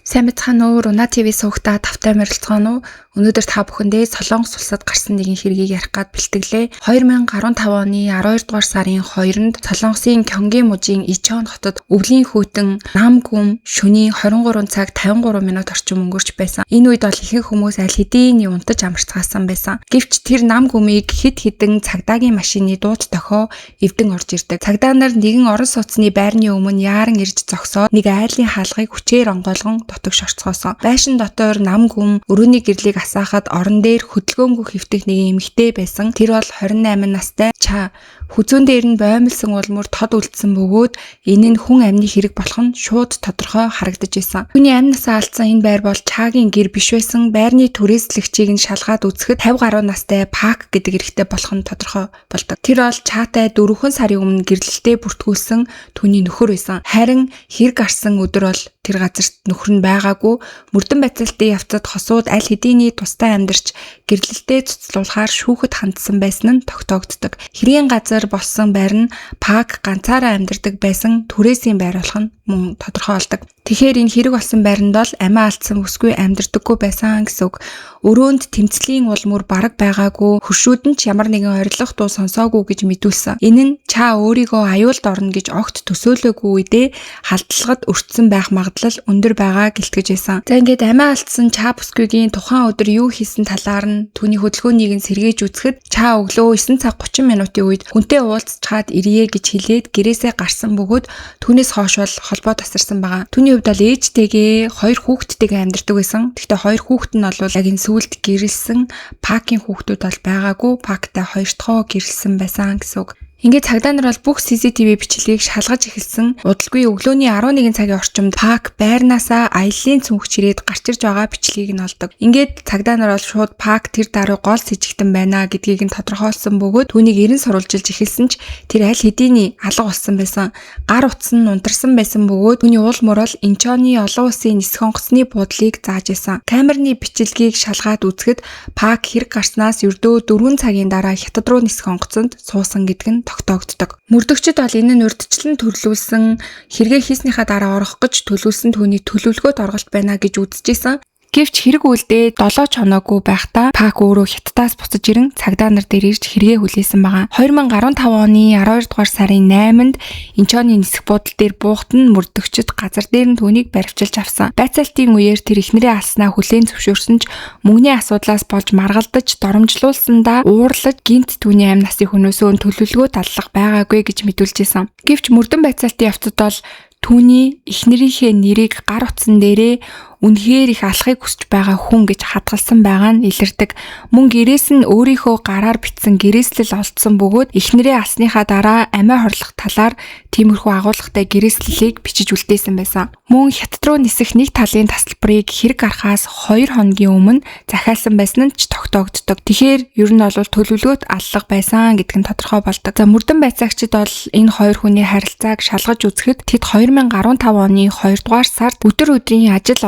Сайн байцгаана уу? Руна ТV сувагтаа тавтай морилцгооно уу? Өнөөдөр та бүхэндээ Солонгос улсад гарсан нэгэн хэргийг ярих гээд бэлтгэлээ. 2015 оны 12 дугаар сарын 2-нд Солонгосын Кёнги мужийн Ичон хотод өвлийн хүйтэн нам гүм шөнийн 23 цаг 53 минут орчим өнгөрч байсан. Энэ үед бол ихэнх хүмүүс аль хэдийн унтаж амарцгаасан байсан. Гэвч тэр нам гүмийг хэд хэдэн цагдаагийн машины дуут дохио эвдэн орж ирдэг. Цагдаа нар нэгэн орон сууцны байрны өмнө яаран ирж зогсоод нэг айлын хаалгыг хүчээр онгойлгон дотог шорцгоосон. Байшин дотор нам гүм өрөөний гэрлийг асаахад орон дээр хөдөлгөөнгүй хэвтэх нэгэн эмэгтэй байсан. Тэр бол 28 настай Ча. Хүзүүн дээр нь боомлсон улмөр тод үлдсэн бөгөөд энэ нь хүн амны хэрэг болох нь шууд тодорхой харагдаж байсан. Түүний амь насаа алдсан энэ байр бол Чагийн гэр биш байсан. Байрны түрээслэгчийг нь шалгаад үзэхэд 50 гаруй настай Пак гэдэг эрэгтэй болох нь тодорхой болдог. Тэр бол Чатай 4 сарын өмнө гэрлэлтээ бүртгүүлсэн түүний нөхөр байсан. Харин хэрэг гарсан өдөр бол тэр газарт нөхөр нь байгаагүй. Мөрдөн байцаалтын явцад хосууд аль хэдийний тустай амьдарч гэрлэлтээ цуцлуулахаар шүүхэд хандсан байсан нь тогтоогддог. Хэргийн газар болсон байр нь Пак ганцаараа амьдардаг байсан түрээсийн байр болох нь мөн тодорхой болдог. Тэгэхээр энэ хэрэг болсон байранд бол амиа алдсан бүсгүй амьдардаггүй байсан гэсэн үг. Өрөөнд тэмцлийн улмөр бараг байгаагүй, хөршүүд нь ч ямар нэгэн орилох дуу сонсоогүй гэж мэдүүлсэн. Энэ нь Ча өөрийгөө аюулд орно гэж огт төсөөлөөгүй үедээ халдлагад өртсөн байх магадлал өндөр байгаа гэлтгэж байсан. За ингээд амиа алдсан Ча бүсгүйгийн тухайн өдөр юу хийсэн талаар нь түүний хөдөлгөөнийг нь сэргээж үзэхэд Ча өглөө 9 цаг 30 минутын үед хүнтэй уулзчаад ирье гэж хэлээд гэрээсээ гарсан бөгөөд түүнээс хойш бол холбоо тасарсан байгаа. Түүний хувьд бол ээжтэйгээ хоёр хүүхэдтэйгээ амьдардаг байсан. Гэхдээ хоёр хүүхэд нь бол яг энэ сүүлд гэрэлсэн Пакийн хүүхдүүд бол байгаагүй. Пактай хоёр дахь гэрэлсэн байсан гэсэн үг. Ингээд цагдаа нар бол бүх CCTV бичлэгийг шалгаж эхэлсэн. Удалгүй өглөөний 11 цагийн орчимд Пак байрнаасаа аяллаа цүнхч ирээд гарч ирж байгаа бичлэгийг нь олдог. Ингээд цагдаа нар бол шууд Пак тэр даруй гол сэжигтэн байна гэдгийг нь тодорхойлсон бөгөөд түүнийг эрен сурвалжилж эхэлсэн ч тэр аль хэдийний алга болсон байсан. Гар утас нь унтарсан байсан бөгөөд түүний уул мөр бол Инчоны олон улсын нисэх онгоцны буудлыг зааж байсан. Камерны бичлэгийг шалгаад үзэхэд Пак хэрэг гарснаас ердөө 4 цагийн дараа хятад руу нисэх онгоцонд суусан гэдг нь тогтоогддог. Мөрдөгчд бол энэ нь урьдчилан төлөвлөсөн хэрэгээ хийснийхаа дараа орох гэж төлөвлөсөн түүний төлөвлөгөөд орголт байна гэж үзэжсэн. Гэвч хэрэг үлдээ 7 ч хоноогүй байхдаа Пак өөрөө хятадаас буцаж ирэн цагдаа нар дээр ирж хэрэгээ хүлээсэн байгаа. 2015 оны 12 дугаар сарын 8-нд Инчоны нисэх буудал дээр буухад нь мөрдөгчд газар дээр нь түүнийг баривчилж авсан. Байцаалтын үеэр тэр эхнэрээ алснаа хүлээн зөвшөөрсөн ч мөнгөний асуудлаас болж маргалдаж доромжлуулсандаа уурлаж гинт түүний амь насын хүнөөсөө төлөвлөгөө таллах байгаагүй гэж мэдүүлж исэн. Гэвч мөрдөн байцаалтын явцад бол түүний эхнэрийнхээ нэрийг гар утсан дээрээ үнэхээр их алахыг хүсэж байгаа хүн гэж хадгалсан байгаа нь илэрдэг. Мөн гэрээс нь өөрийнхөө гараар бичсэн гэрээслэл олдсон бөгөөд эхнэрээ алсныхаа дараа амиа хорлох талаар тиймэрхүү агуулгатай гэрээслэлийг бичиж үлдээсэн байсан. Мөн хятад руу нисэх нэг талын тасалбарыг хэрэг гарахаас 2 хоногийн өмнө захиалсан байсан нь ч тогтоогддог. Тэгэхээр ер нь бол төлөвлөгөөт аллага байсан гэдг нь тодорхой болдог. За мөрдөн байцаагчид бол энэ хоёр хүний харилцааг шалгаж үзэхэд тэд 2015 оны 2 дугаар сард өдөр өдрийн ажил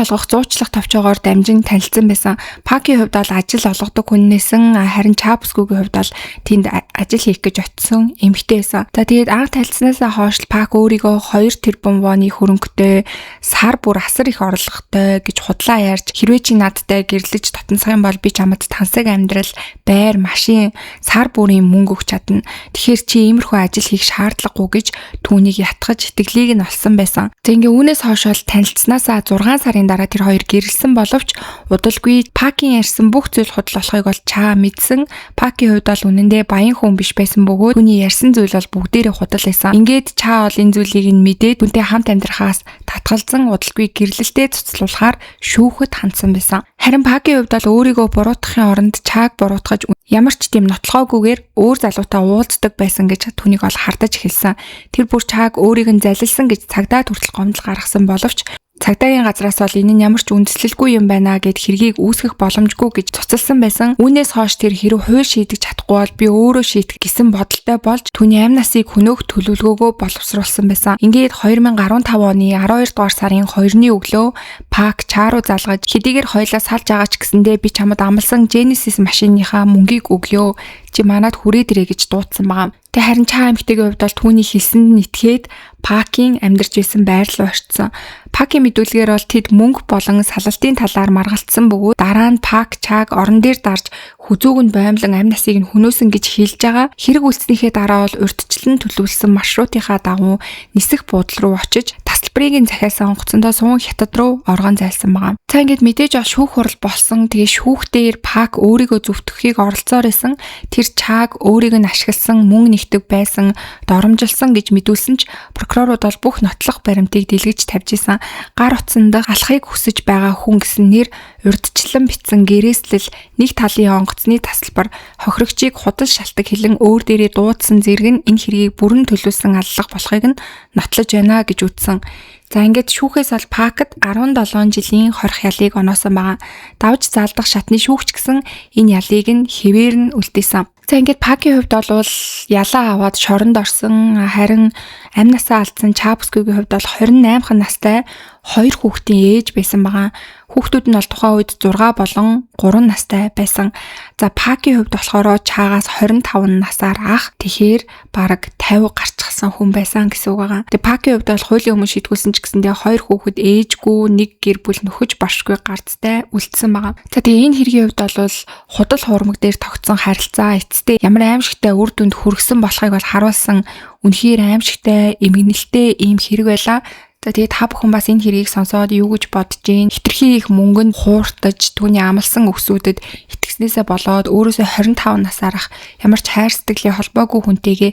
олгох зуучлах товчоогоор дамжин танилцсан байсан. Пакийн хувьд бол ажил олгодог хүннээсэн, харин Чапскүүгийн хувьд бол тэнд ажил хийх гэж очисон эмэгтэй байсан. За тэгээд анх танилцснаасаа хойш Пак өөрийгөө 2 тэрбум воны хөрөнгөтэй, сар бүр асар их орлоготой гэж худлаа ярьж, хэрвээ чи надтай гэрлэж татансах юм бол би чамд тансаг амьдрал, байр, машин, сар бүрийн мөнгө өгч чадна. Тэгэхээр чи иймэрхүү ажил хийх шаардлагагүй гэж түүнийг ятгах итгэлийг нь олсон байсан. За ингээ үүнээс хойш бол танилцснаасаа 6 сарын дараа тэр хоёр гэрэлсэн боловч удалгүй Пакийн ярьсан бүх зүйл худал болохыг бол Ча мэдсэн. Пакийн хувьд бол үнэндээ баян хүн биш байсан бөгөөд түүний ярьсан зүйл бол бүгдээрээ худал байсан. Ингээд Ча бол энэ зүйлийг нь мэдээд түүнтэй хамт амьдрахаас татгалзан удалгүй гэрлэлтэд цуцлуулахаар шүүхэд хандсан байсан. Харин Пакийн хувьд бол өөрийгөө буруутгахын оронд Чаг буруутгаж ямар ч тийм нотлохоогүйгээр өөр залуутай уулздаг байсан гэж түүнийг ол хардаж эхэлсэн. Тэр бүр Чаг өөрийг нь залилсан гэж цагдаа хүртэл гомдол гаргасан боловч цагдаагийн газраас бол энэ нь ямар ч үндэслэлгүй юм байна гэд хэргийг үүсгэх боломжгүй гэж цуцалсан байсан. Үүнээс хойш тэр хэрэг хууль шийдэж чадахгүй бол би өөрөө шийдэх гэсэн бодолтой болж түүний амь насыг хөнөөх төлөвлөгөөгөө боловсруулсан байсан. Ингээд 2015 оны 12 дугаар сарын 2-ны өглөө Пак Чару залгаж хэдийгээр хоёлаа салж байгаа ч гэсэндээ би чамд амласан Genesis машиныхаа мөнгийг өгөө. Чи манад хүрээд ирээ гэж дуудсан байгаа. Тэг харин Чаа эмэгтэйгийн хувьд бол түүний хэлсэнд нь итгээд Пакийн амьдарч байсан байр руу очсон. Пакийн мэдүүлгээр бол тэд мөнгө болон салалтын талаар маргалдсан бөгөөд дараа нь Пак Чааг орон дээр дарж хүзүүг нь боомлон амь насыг нь хөнөөсөн гэж хэлж байгаа. Хэрэг үйлснийхээ дараа бол урьдчилан төлөвлөсөн маршрутынхаа дагуу нисэх буудлын руу очиж тасалбарыг нь захиалсан онгоцондоо суун хятад руу оргон зайлсан байгаа. За ингээд мэдээж бол шүүх хурал болсон. Тэгээ шүүхтээр Пак өөрийгөө зөвтгөхийг оролцоор исэн. Тэр Чааг өөрийг нь ашигласан, мөнгө нэгтэг байсан, доромжилсан гэж мэдүүлсэн ч прокурорууд бол бүх нотлох баримтыг дэлгэж тавьж исэн. Гар утсан дах алхахыг хүсэж байгаа хүн гэсэн нэр, урьдчилан бичсэн гэрээслэл, нэг талын онгоцны тасалбар, хохирогчийг худал шалтаг хэлэн өөр дээрээ дуудсан зэрэг нь энэ хэргийг бүрэн төлөвлөсөн аллах болохыг нь нотлож байна гэж үзсэн. За ингээд шүүхээс бол Пакт 17 жилийн хорих ялыг оноосон байгаа. Давж заалдах шатны шүүгч гэсэн энэ ялыг нь хэвээр нь үлдээсэн. За ингээд Пакийн хувьд бол ялаа аваад шоронд орсон, харин амь насаа алдсан Чаапскигийн хувьд бол 28 настай хоёр хүүхдийн ээж байсан байгаа. Хүүхдүүд нь бол тухайн үед 6 болон 3 настай байсан. За Пакийн хувьд болохоор Чаагаас 25 насаар ах. Тэгэхээр бараг 50 гарчсан хүн байсан гэсэн үг байгаа. Тэгээ Пакийн хувьд бол хуулийн өмнө шийтгүүлсэн ч гэсэндээ хоёр хүүхэд ээжгүй, нэг гэр бүл нөхөж баршгүй гарцтай үлдсэн байгаа. За тэгээ энэ хэргийн хувьд бол худал хуурмаг дээр тогтсон харилцаа эцэстээ ямар аимшигтай үр дүнд хүргэсэн болохыг бол харуулсан үнэхээр аимшигтай, эмгэнэлтэй ийм хэрэг байлаа. За тэгээ та бүхэн бас энэ хэргийг сонсоод юу гэж бодож гин? Хитрхи их мөнгөнд хууртаж түүний амлсан өксүүдэд итгэснээсээ болоод өөрөөсөө 25 насаарх ямар ч хайр сэтгэлийн холбоогүй хүнтэйгээ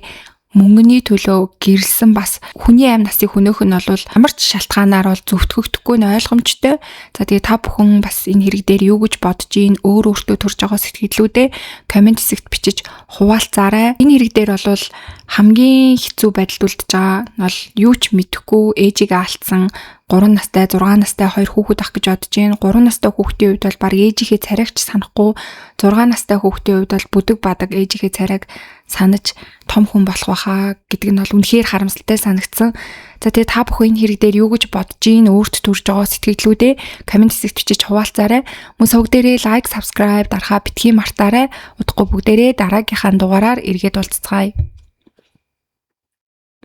мөнгөний төлөө гэрэлсэн бас хүний амь насыг хөнөөх нь бол ямар ч шалтгаанаар бол зөвтгөгдөхгүй нь ойлгомжтой. За тэгээ та бүхэн бас энэ хэрэг дээр юу гэж бодож гин, өөр өөртөө төрж байгаа сэтгэлдлүүдээ коммент хэсэгт бичиж хуваалцаарай. Энэ хэрэг дээр бол хамгийн хэцүү байдалд үлдэж байгаа нь бол юу ч мэдэхгүй ээжигээ алдсан 3 настай, 6 настай хоёр хүүхэд ах гэж бодож байна. 3 настай хүүхдийн хувьд бол баг ээжийнхээ царайг ч санахгүй, 6 настай хүүхдийн хувьд бол бүдэг бадаг ээжийнхээ царайг санаж том хүн болох байхаа гэдэг нь бол үнэхээр харамсалтай санагдсан. За тэгээ та бүхэн энэ хэрэг дээр юу гэж бодож гин, өөрт төрж байгаа сэтгэлдлүүдээ коммент хэсэгт бичиж хуваалцаарай. Мөн сувг дээрээ like, subscribe дарахаа битгий мартаарай. Удахгүй бүгдээрээ дараагийнхаа дугаараар эргээд уулзцгаая.